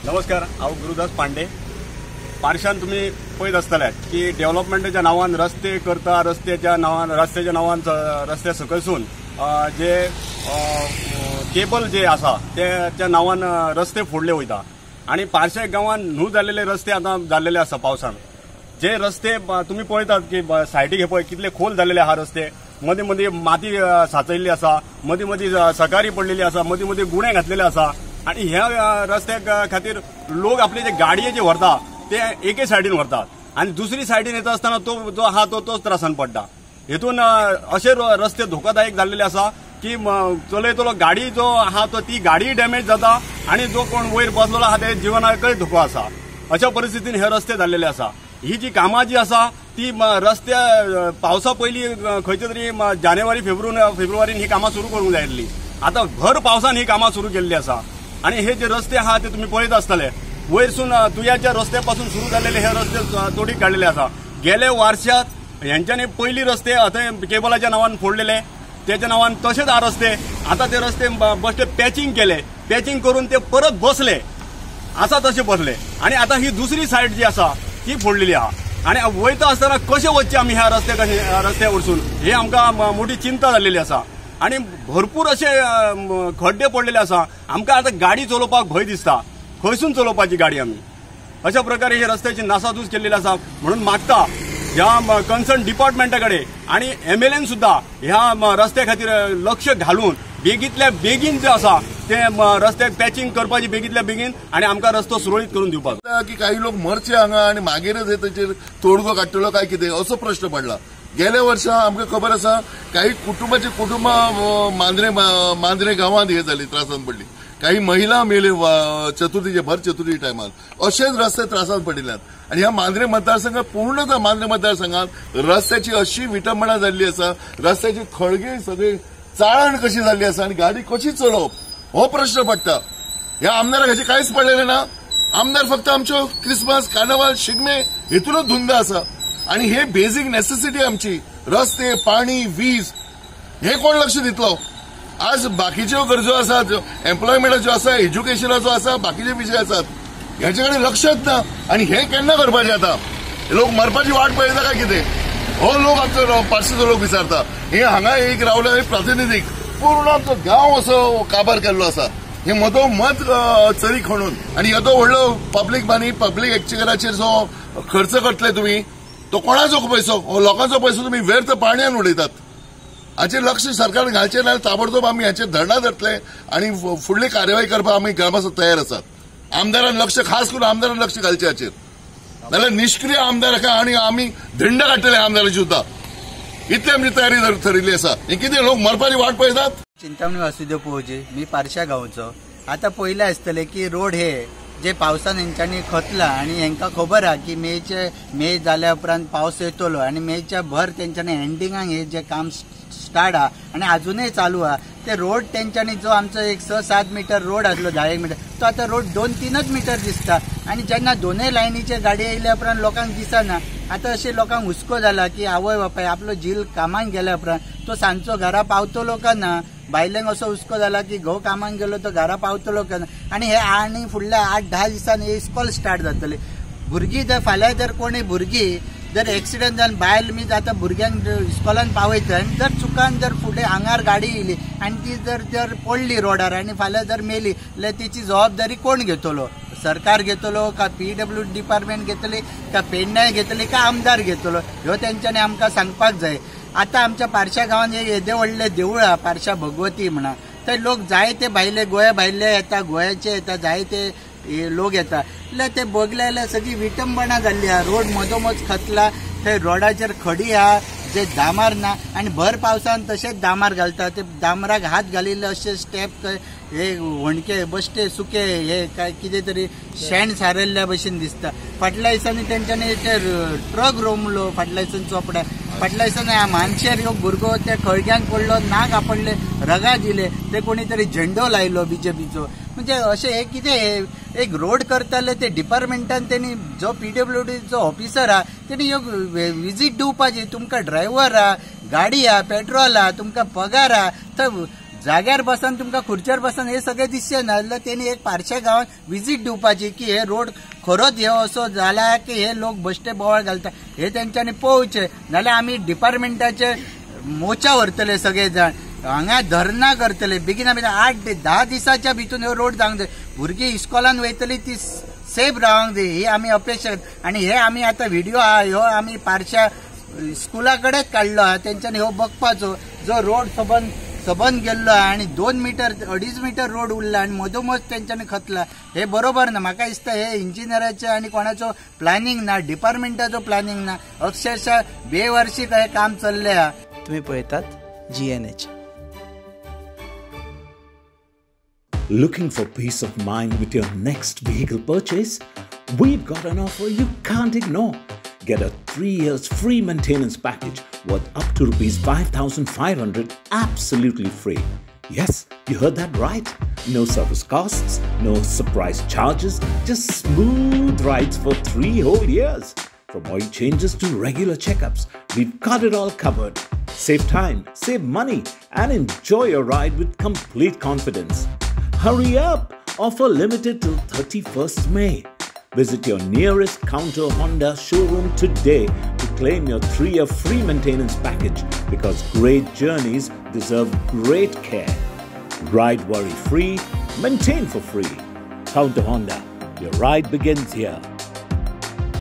नमस्कार, हांव गुरुदास पांडे. पारशान तुमी पळयत आसतले की डेव्हलपमेंटाच्या नांवान रस्ते करता, रस्त्याच्या नांवान रस्त्या सकयसून जे केबल जे आसा त्या नांवान रस्ते फोडले वयता आनी पारशे गांवान न्हू जाल्लेले रस्ते आतां जाल्लेले आसा. पावसान जे रस्ते तुमी पळयतात की सायडीक हे पळय कितले खोल जाल्लेले आहा रस्ते, मदीं मदीं माती साचयल्ली आसा, मदीं मदीं सकारी पडलेली आसा, मदीं मदीं गुणे घातलेले आसा आनी ह्या रस्त्या खातीर लोक आपले जे गाडये जे व्हरता ते एके सायडीन व्हरतात आनी दुसरी सायडीन येता आसतना तो जो आहा तो तोच त्रासान पडटा. हेतून अशे रस्ते धोकादायक जाल्लेले आसा की चलयतलो गाडी जो आहा तो ती गाडी डॅमेज जाता आनी जो कोण वयर बसलेलो आहा ते जिवनाकय धोको आसा. अशा परिस्थितीन हे रस्ते जाल्लेले आसा. ही जी कामां जी आसा ती रस्त्या पावसा पयलीं खंयचे तरी जानेवारी फेब्रुवारीन ही कामां सुरू करूंक जाय आसली. आतां भर पावसान ही कामां सुरू केल्ली आसा आनी हे जे रस्ते आहा ते तुमी पळयत आसतले वयरसून तुयाच्या रस्त्या पासून सुरू जाल्लेले हे रस्ते तोडीक काडलेले आसा. गेले वर्षात हेंच्यांनी पयली रस्ते आतां केबलाच्या नांवान फोडलेले, त्याच्या नांवान तशेंच हा रस्ते आतां ते रस्ते बश्टे पॅचिंग केले, पॅचिंग करून ते परत बसले आसा तशे बसले आनी आतां ही दुसरी सायड जी आसा ती फोडलेली आहा आनी वयता आसतना कशें वचचें आमी ह्या रस्त्या वरसून हे आमकां मोठी चिंता जाल्लेली आसा आनी भरपूर अशे खड्डे पडलेले आसा. आमकां आतां गाडी चलोवपाक भंय दिसता, खंयसून चलोवपाची गाडी आमी. अशा प्रकारे हे रस्त्याची नासाधूस केल्लेली आसा. म्हणून मागता ह्या कन्सर्न डिपार्टमेंटा कडेन आनी एमएलएन सुद्दां ह्या रस्त्या खातीर लक्ष घालून बेगींतल्या बेगीन जे आसा ते रस्त्याक पॅचिंग करपाची बेगींतल्या बेगीन आनी आमकां रस्तो सुरळीत करून दिवपाक. की काही लोक मरचे हांगा आनी मागीरच हे तेचेर तोडगो काडटलो काय कितें असो प्रश्न पडला. गेल्या वर्सा आमकां खबर आसा काही कुटुंबाची कुटुंबां मांद्रे गांवांत हे जाली, त्रासान पडली, काही महिला मेले चतुर्थीचे भर चतुर्थी टायमार अशेच रस्ते त्रासान पडिल्ल्यान. आनी ह्या मांद्रे मतदारसंघात पूर्णतः मांद्रे मतदारसंघात रस्त्याची अशी विटंबणा जाल्ली आसा, रस्त्याची खळगे सगळी चाळण कशी जाल्ली आसा आनी गाडी कशी चलोवप हो प्रश्न पडटा. ह्या आमदाराक हाचें कांयच पडलेलें ना. आमदार फक्त आमच्यो क्रिसमस, कार्नावाल, शिगमे हेतूनच धुंद आसा आनी हे बेजीक नेसेसिटी आमची रस्ते, पाणी, वीज हे कोण लक्ष दितलो? आज बाकीच्यो गरजो आसात, एम्प्लॉयमेंटाच्यो आसा, एज्युकेशनाचो आसा, बाकीचे विशय आसात, हेचे कडेन लक्षच ना. आनी हे केन्ना करपाचें? आतां लोक मरपाची वाट पळयता काय कितें? हो लोक आमचो पार्सेचो लोक विचारता. हे हांगा एक रावले प्रतिनिधीक पूर्ण आमचो गांव असो काबार केल्लो आसा. हे मदोमद चरी खणून आनी येदो व्हडलो पब्लीक मनी, पब्लीक एक्चेकराचेर जो खर्च करतले तुमी तो कोणाचो पयसो? हो लोकांचो पयसो तुमी व्यर्थ पाणयान उडयतात. हाचेर लक्ष सरकार घालचें ना ताबडतोब आमी हाचेर धरणां धरतले आनी फुडली कार्यवाही करपाक आमी ग्रामस्थ तयार आसात. आमदारान लक्ष, खास करून आमदारान लक्ष घालचें हाचेर, नाल्यार निश्क्रीय आमदार आनी आमी धिंड काडटले आमदाराची सुद्दां. इतली आमची तयारी थरिल्ली आसा. हें कितें लोक मरपाची वाट पळयतात? चिंतामणी वासुदेव पोवजे, मी पारशा गांवचो. आतां पयलें आसतलें की रोड हे जे पावसान हेंच्यांनी खतला आनी हेंकां खबर आहा की मे जाल्या उपरांत पावस येतलो आनी मेच्या भर तेंच्यांनी एंडिंगाक हे जे काम स्टार्ट आहा आनी आजुनय चालू आहा. ते रोड तेंच्यांनी जो आमचो एक 6-7 मिटर रोड आसलो, 10 मिटर, तो आतां रोड 2-3 मिटर दिसता. आनी जेन्ना दोनय लायनीचे गाडी येयल्या उपरांत लोकांक दिसना. आतां अशें लोकांक हुस्को जाला की आवय बापाय आपलो झील कामाक गेल्या उपरांत तो सांजचो घरा पावतलो काय ना. बायलेंक असो हुस्को जाला की घोव कामाक गेलो तो घरा पावतलो काय ना. आनी हे आनी फुडल्या 8-10 दिसांनी इस्कॉल स्टार्ट जातले. भुरगीं जर फाल्यां जर कोणी भुरगीं जर एक्सिडंट जावन बायल मीज आतां भुरग्यांक इस्कॉलान पावयता आनी जर चुकान जर फुडें आंगार गाडी येयली आनी ती जर जर पडली रोडार आनी फाल्यां जर मेली जाल्यार तिची जबाबदारी कोण घेतलो? सरकार घेतलो का पीडब्ल्यू डिपार्टमेंट घेतली का पेडण्यां घेतली का आमदार घेतलो? ह्यो तेंच्यांनी आमकां सांगपाक जाय. आतां आमच्या पारशा गांवांत एक येदें व्हडलें देवूळ आहा, पारशा भगवती म्हणा, थंय लोक जायते भायले, गोंया भायले येता, गोंयाचे येता, जायते लोक येता. जाल्यार ते बगले जाल्यार सगळी विटंबणा जाल्ली आहा. रोड मदोमद खतला, थंय रोडाचेर खडी आहा, जे दामार ना आनी भर पावसान तशेंच दामार घालता. ते दामराक हात घालिल्ले अशे स्टेप, हे व्हणके बश्टे सुके हे काय कितें तरी शेण सारयल्ल्या भशेन दिसता. फाटल्या दिसांनी तेंच्यांनी ते ट्रक रोमलो फाटल्या दिसांनी चोपड्या. फाटल्या दिसांनी मानशेर एक भुरगो त्या खळग्यान पडलो, नाक आपडले, रगा दिले, ते कोणी तरी झेंडो लायलो बीजेपीचो. म्हणजे अशें हे कितें एक रोड करताले ते डिपार्टमेंटान तेणी जो पीडब्ल्यूडीचो ऑफिसर आहा तेणी एक विजीट दिवपाची. तुमकां ड्रायव्हर आहा, गाडी आहा, पेट्रोल आहा, तुमकां पगार आहा, तर जाग्यार बसन तुमकां खुर्चेर बसन हे सगळें दिसचें ना जाल्यार तेणी एक पारशा गांवांत विजीट दिवपाची की हे रोड खरोच हे असो जाला की हे लोक बश्टे बोवाळ घालता हे तेंच्यांनी पळोवचें. नाल्यार आमी डिपार्टमेंटाचे मोर्चा व्हरतले सगळे जाण, हांगा धरणां करतले बेगीन. आमी 8 ते 10 दिसाच्या भितून ह्यो रोड जावंक जाय, भुरगीं इस्कॉलान वयतली ती सेफ रावंक जाय ही आमी अपेक्षा. आनी हे आमी आतां व्हिडिओ आहा ह्यो आमी पारशा स्कुला कडेच काडलो आहा, तेंच्यांनी ह्यो बघपाचो जो रोड सबंद गेल्लो आहा आनी 2 मिटर 2.5 मिटर रोड उरला आनी मदोमद तेंच्यांनी खतला, हे बरोबर ना. म्हाका दिसता हे इंजिनियराचें आनी कोणाचो प्लॅनिंग ना, डिपार्टमेंटाचो प्लॅनिंग ना, अक्षरशः बेवर्शीक हें काम चल्लें आहा. तुम्ही पळयतात GNH. Looking for peace of mind with your next vehicle purchase? We've got an offer you can't ignore. Get a 3 years free maintenance package worth up to Rs 5,500 absolutely free. Yes, you heard that right. No service costs, no surprise charges, just smooth rides for 3 whole years. From oil changes to regular checkups, we've got it all covered. Save time, save money, and enjoy your ride with complete confidence. Hurry up! Offer limited till 31st May. Visit your nearest Counter Honda showroom today to claim your 3-year free maintenance package, because great journeys deserve great care. Ride worry-free, maintain for free. Counter Honda, your ride begins here.